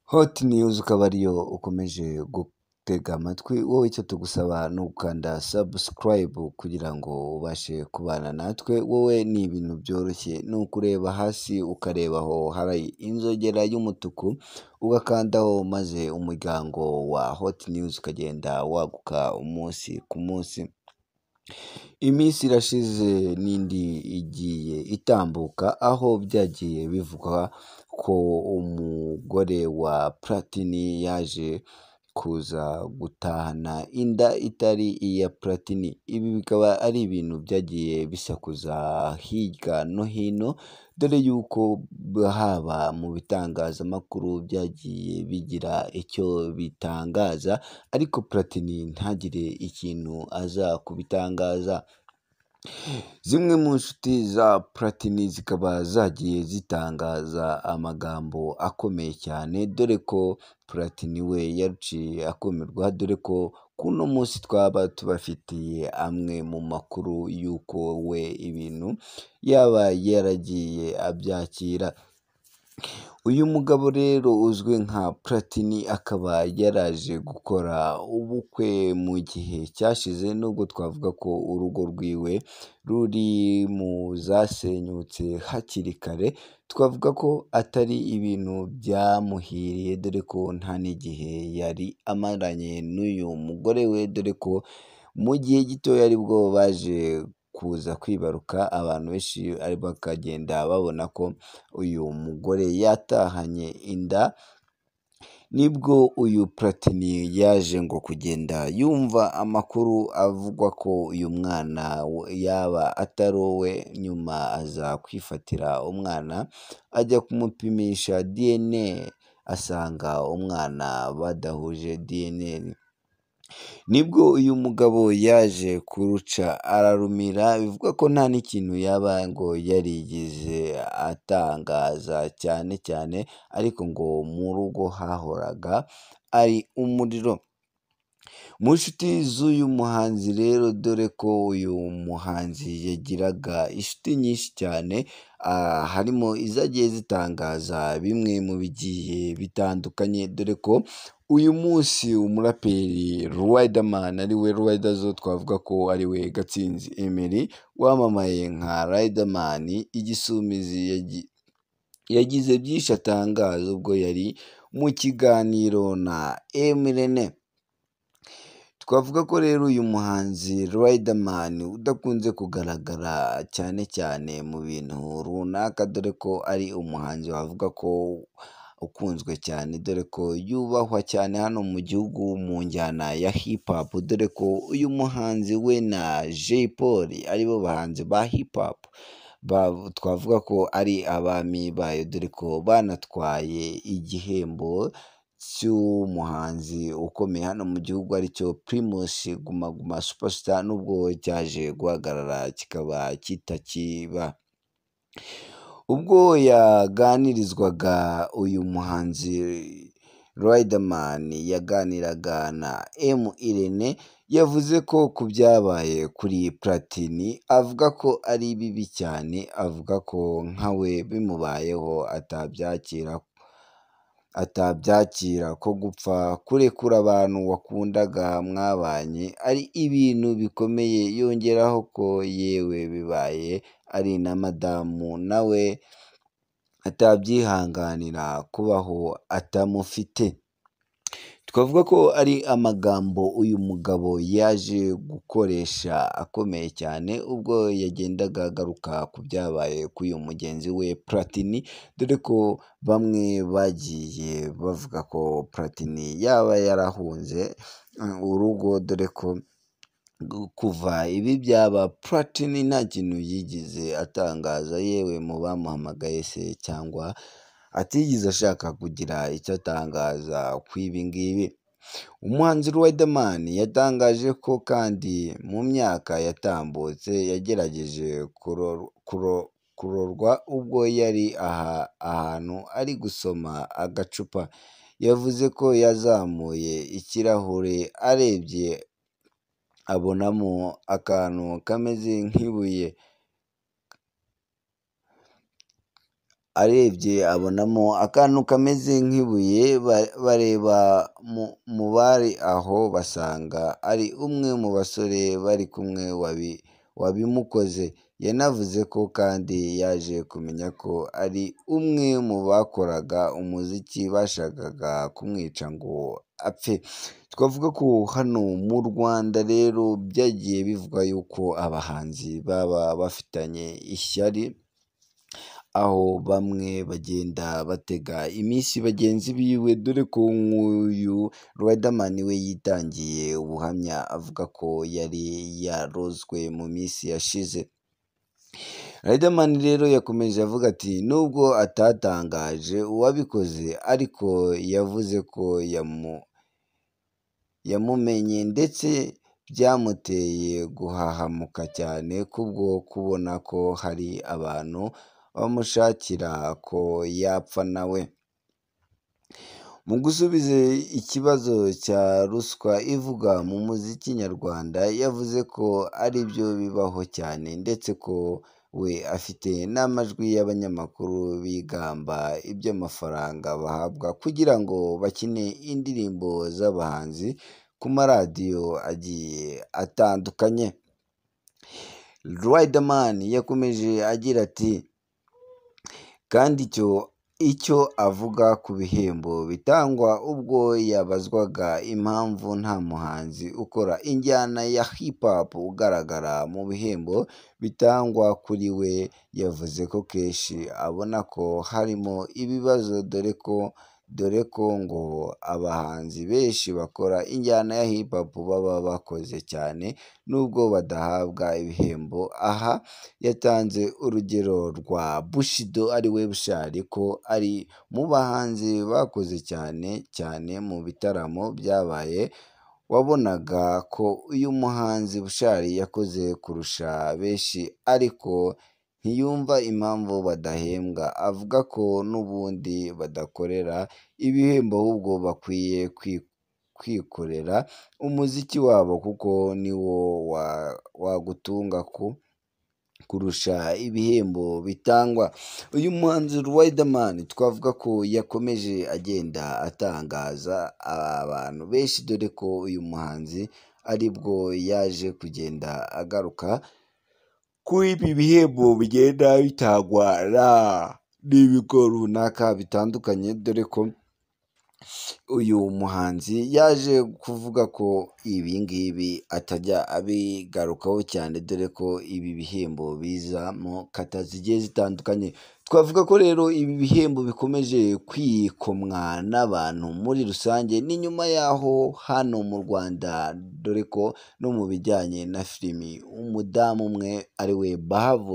Hot News ukaba ariyo ukomeje gutega amatwi, wowe icyo tugusaba ni ugukanda subscribe kugira ngo ubashe kubana natwe. Wowe ni ibintu byoroshye, ni ukureba hasi ukareba aho hari inzogera y'umutuku ugakandaho, maze umuryango wa Hot News ukagenda waguka umunsi ku munsi. Iminsi irashize n'indi igiye itambuka, aho byagiye bivugwa ko umugore wa Platini yaje kuza gutahana inda itari iya Platini. Ibi bikaba ari ibintu byagiye bisakuza hirya no hino, dore yuko haba mu bitangazamakuru byagiye bigira icyo bitangaza, ariko Platini ntagire ikintu aza kubitangaza. Zimwe mu nshuti za Platini zikaba zagiye zitangaza amagambo akomeye cyane, dore ko Platini we yaruciye akumirwa, dore ko kuno munsi twaba tubafitiye amwe mu makuru y'uko we ibintu yaba yaragiye abyakira. Uyu mugabo rero uzwi nka Platini akaba yaraje gukora ubukwe mu gihe cyashize, nubwo twavuga ko urugo rwiwe ruri mu zasenyutse hakiri kare, twavuga ko atari ibintu byamuhiriye, dore ko nta n'igihe yari amaranye n'uyu mugore we, dore ko mu gihe gitoya aribwo baje kuza kwibaruka, abantu benshi bakagenda babona ko uyu mugore yatahanye inda. Nibwo uyu Platini yaje ngo kugenda yumva amakuru avugwa ko uyu mwana yaba atari uwe, nyuma aza kwifatira umwana ajya kumupimisha DNA, asanga umwana badahuje DNA. Nibwo uyu mugabo yaje kuruca ararumira, bivugwa ko nta n'ikintu yaba ngo yarigeze atangaza cyane cyane, ariko ngo mu rugo hahoraga ari umuriro. Mu nshuti z'uyu muhanzi rero, dore ko uyu muhanzi yagiraga inshuti nyinshi cyane, harimo izagiye zitangaza bimwe mu bigiye bitandukanye, dore ko uyu munsi umuraperi Riderman ariwe Riderzo, twavuga ko ariwe Gatsinzi Emery wamamaye nka Riderman Igisumizi, yagize byinshi atangaza ubwo yari mu kiganiro na M Irene. Twavuga ko rero uyu muhanzi Riderman udakunze kugaragara cyane cyane mu bintu runaka, dore ko ari umuhanzi wavuga ko ukunzwe cyane, dore ko yubahwa cyane hano mu gihugu mu njyana ya hip hop, dore ko uyu muhanzi we na Jay Polly aribo bahanzi ba hip hop twavuga ko ari abami bayo, dore ko banatwaye igihembo cy'umuhanzi ukomeye hano mu gihugu aricyo Primus Guma Guma Superstar, nubwo cyaje guhagarara kikaba kitakiba. Ubwo yaganirizwaga uyu muhanzi Riderman yaganiraga na M Irene, yavuze ko ku byabaye kuri Platini avuga ko ari bibi cyane, avuga ko nkawe bimubayeho atabyakira, ko gupfa kurekura abantu wakundaga mwabanye ari ibintu bikomeye. Yongeraho ko yewe bibaye ari na madamu nawe atabyihanganira kubaho atamufite. Twavuga ko ari amagambo uyu mugabo yaje gukoresha akomeye cyane ubwo yagendaga agaruka ku byabaye kuri uyu mugenzi we Platini, dore ko bamwe bagiye bavuga ko Platini yaba yarahunze urugo, dore ko kuva ibi byaba Platini nta kintu yigeze atangaza, yewe mu bamuhamagaye se cyangwa atigeze ashaka kugira icyo atangaza ku ibi ngibi. Umuhanzi Riderman yatangaje ko kandi mu myaka yatambutse yagerageje kurorwa ubwo yari ahantu ari gusoma agacupa. Yavuze ko yazamuye ikirahure arebye abonamo akantu kameze nk'ibuye. arebye abonamo akantu kameze nk'ibuye, bareba mu bari aho basanga ari umwe mu basore bari kumwe wabimukoze. Yanavuze ko kandi yaje kumenya ko ari umwe mu bakoraga umuziki bashakaga kumwica ngo apfe. Twavuga ko hano mu Rwanda rero byagiye bivugwa yuko abahanzi baba bafitanye ishyari, aho bamwe bagenda batega iminsi bagenzi biwe, dore ko nk'uyu Riderman we yitangiye ubuhamya avuga ko yari yarozwe mu minsi yashize. Riderman rero yakomeje avuga ati nubwo atatangaje uwabikoze ariko yavuze ko yamumenye ndetse byamuteye guhahamuka cyane kubwo kubona ko hari abantu bamushakira ko yapfa nawe. Mu gusubiza ikibazo cya ruswa ivugwa mu muziki nyarwanda, yavuze ko aribyo bibaho cyane ndetse ko we afite n'amajwi y'abanyamakuru bigamba iby'amafaranga bahabwa kugira ngo bakine indirimbo z'abahanzi ku maradiyo agiye atandukanye. Riderman yakomeje agira ati kandi icyo avuga ku bihembo bitangwa ubwo yabazwaga impamvu nta muhanzi ukora injyana ya hip hop ugaragara mu bihembo bitangwa, kuri we yavuze ko kenshi abona ko harimo ibibazo dore ko ngo abahanzi benshi bakora injyana ya hip hop baba bakoze cyane nubwo badahabwa ibihembo. Aha yatanze urugero rwa Bushido ariwe Bushali ko ari mu bahanzi bakoze cyane cyane mu bitaramo byabaye, wabonaga ko uyu muhanzi Bushali yakoze kurusha benshi ariko ntiyumva impamvu badahembwa. Avuga ko n'ubundi badakorera ibihembo ahubwo bakwiye kwikorera umuziki wabo kuko niwo wagutunga kurusha ibihembo bitangwa. Uyu muhanzi Riderman twavuga ko yakomeje agenda atangaza abantu benshi, dore ko uyu muhanzi aribwo yaje kugenda agaruka kuri ibi bihembo bigenda bitangwa n'ibigo runaka bitandukanye, dore ko uyu muhanzi yaje kuvuga ko ibi ngibi atajya abigarukaho cyane, dore ko ibi bihembo bizamo kata zigiye zitandukanye. Twavuga ko rero ibi bihembo bikomeje kwikomwa n'abantu muri rusange, ni nyuma y'aho hano mu Rwanda, dore ko no mu bijyanye na filimi umudamu umwe ariwe Bahavu